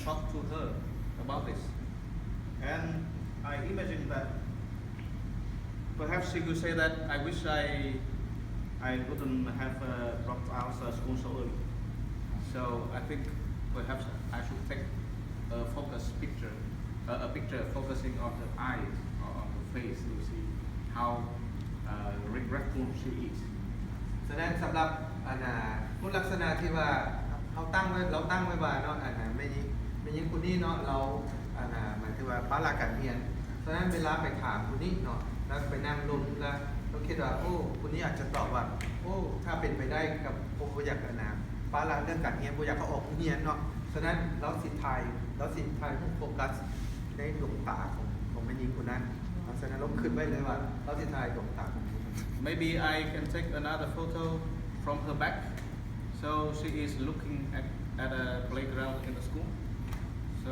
talk to her about this. And I imagine that perhaps she will say that, "I wish I, I wouldn't have, uh, dropped out, uh, school so early." So I think perhaps I should take a focus picture, uh, a picture focusing on her eyes or on her face to see how, uh, regretful she is. ສະນັ້ນສຳລັບອັນນ່າ ຄຸນລັກສະນະທີ່ວ່າເຮົາຕັ້ງໄວ້ ເຮົາຕັ້ງໄວ້ວ່າເນາະ ອັນນ່າ ແມ່ຍິງ ແມ່ຍິງຜູ້ນີ້ເນາະ ລາວອັນນ່າ ໝາຍເຖິງວ່າປະລະການຮຽນ. ສະນັ້ນເວລາໄປຖາມຜູ້ນີ້ເນາະ ລະໄປນັ່ງລົມ ລະເຮົາຄິດວ່າ ໂອ້ ຜູ້ນີ້ອາດຈະຕອບວ່າ ໂອ້ ຖ້າເປັນໄປໄດ້ກໍບໍ່ ບໍ່ຢາກອັນນ່າ ປະລະເລື່ອງການຮຽນ ບໍ່ຢາກເຂົ້າອອກໂຮງຮຽນເນາະ. ສະນັ້ນລາວຊິຖ່າຍ ລາວຊິຖ່າຍຮູບໂຟກັສໃນດວງຕາຂອງ ຂອງແມ່ຍິງຜູ້ນັ້ນ. ສະນັ້ນລາວຄິດໄວ້ເລີຍວ່າລາວຊິຖ່າຍດວງຕາຂອງຜູ້ນັ້ນ. Maybe I can take another photo from her back. So she is looking at, at a playground in the school. So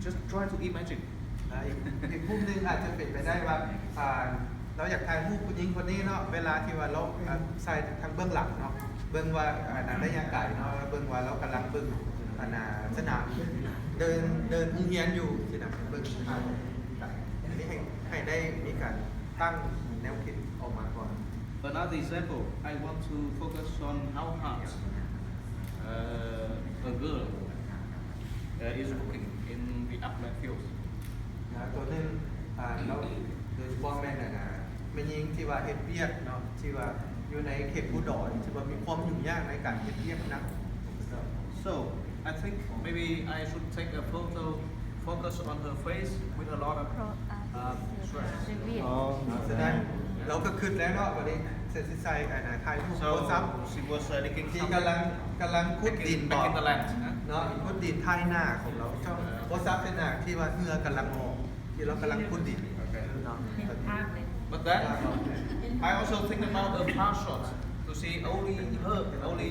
just try to imagine. ອາ ອີກ ອີກມຸມໜຶ່ງອາດຈະເປັນໄປໄດ້ວ່າ ອາ ລາວຢາກຖ່າຍຮູບຜູ້ຍິງຄົນນີ້ເນາະ ເວລາທີ່ວ່າລາວ ອາ ໃສ່ທາງເບື້ອງຫຼັງເນາະ ເບິ່ງວ່າ ອາ ໄລຍະໄກເນາະ ເບິ່ງວ່າລາວກຳລັງເບິ່ງ ອັນນ່າ ສະໜາມເດີ່ນ ເດີ່ນໂຮງຮຽນຢູ່ຊີ້ນະ ເບິ່ງ ອັນນີ້ໃຫ້ ໃຫ້ໄດ້ມີການຕັ້ງແນວຄິດອອກມາກ່ອນ. Another example, I want to focus on how hard, uh, a girl, uh, is working in the upland fields. ນະ ຕົວໜຶ່ງ ອາ ລາວ ໂດຍສະເພາະແມ່ນ ອັນນ່າ ແມ່ຍິງທີ່ວ່າເຮັດວຽກເນາະ ທີ່ວ່າຢູ່ໃນເຂດພູດອຍ ທີ່ວ່າມີຄວາມຫຍຸ້ງຍາກໃນການເຮັດວຽກໜັກ. So I think maybe I should take a photo focus on her face with a lot of, uh, stress. ສະນັ້ນ ເຮົາກໍຄິດແລ້ວເນາະ ບັດນີ້ຊິໃສ່ ອັນນ່າ ຖ່າຍຮູບ So she was, uh, digging ທີ່ something. ກຳລັງ ກຳລັງຂຸດດິນບໍ Digging, digging the land, huh? ເນາະ ຂຸດດິນໄຖນາຂອງລາວ ເຈົ້າ ບໍ່ຊັບໄຖນາທີ່ວ່າເຫື່ອກຳລັງອອກ ທີ່ລາວກຳລັງຂຸດດິນເນາະ. But then I also think about a far shot to see only her, only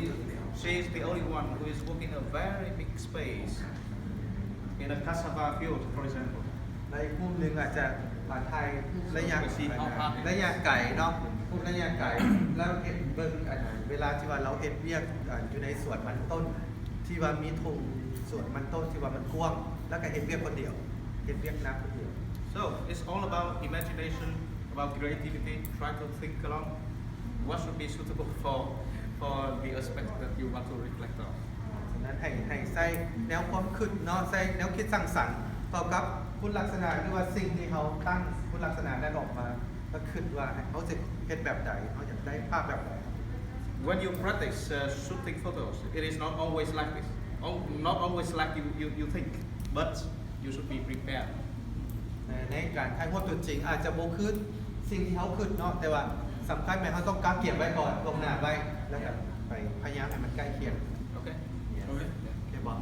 she is the only one who is working a very big space in a cassava field, for example. ໃນມຸມໜຶ່ງອາດຈະ ອາ ຖ່າຍໄລຍະ ໄລຍະໄກເນາະ ຮູບໄລຍະໄກ ແລ້ວເຫັນເບິ່ງ ອັນ ເວລາທີ່ວ່າລາວເຮັດວຽກ ອາ ຢູ່ໃນສວນມັນຕົ້ນ ທີ່ວ່າມີທົ່ງສວນມັນຕົ້ນທີ່ວ່າມັນກວ້າງ ແລ້ວກໍເຮັດວຽກຄົນດຽວ ເຮັດວຽກໜັກຄົນດຽວ. So it's all about imagination, about creativity. Try to think along what should be suitable for, for the aspect that you want to reflect on. ສະນັ້ນໃຫ້ ໃຫ້ໃຊ້ແນວຄວາມຄິດເນາະ ໃຊ້ແນວຄິດສ້າງສັນ ເທົ່າກັບຄຸນລັກສະນະ ຫຼືວ່າສິ່ງທີ່ເຮົາຕັ້ງຄຸນລັກສະນະນັ້ນອອກມາ ກໍຄິດວ່າເຮົາຊິເຮັດແບບໃດ ເຮົາຢາກໄດ້ພາບແບບໃດ. When you practice, uh, shooting photos, it is not always like this. Al-, not always like you, you, you think, but you should be prepared. ໃນ ໃນການຖ່າຍຮູບຕົວຈິງອາດຈະບໍ່ຄືສິ່ງທີ່ເຮົາຄິດເນາະ ແຕ່ວ່າສຳຄັນແມ່ນເຮົາຕ້ອງກະກຽມໄວ້ກ່ອນ ລ່ວງໜ້າໄວ້ ແລ້ວກໍໄປພະຍາຍາມໃຫ້ມັນໃກ້ຄຽງ. Okay. Yes. Okay. ໂອເຄບໍ່?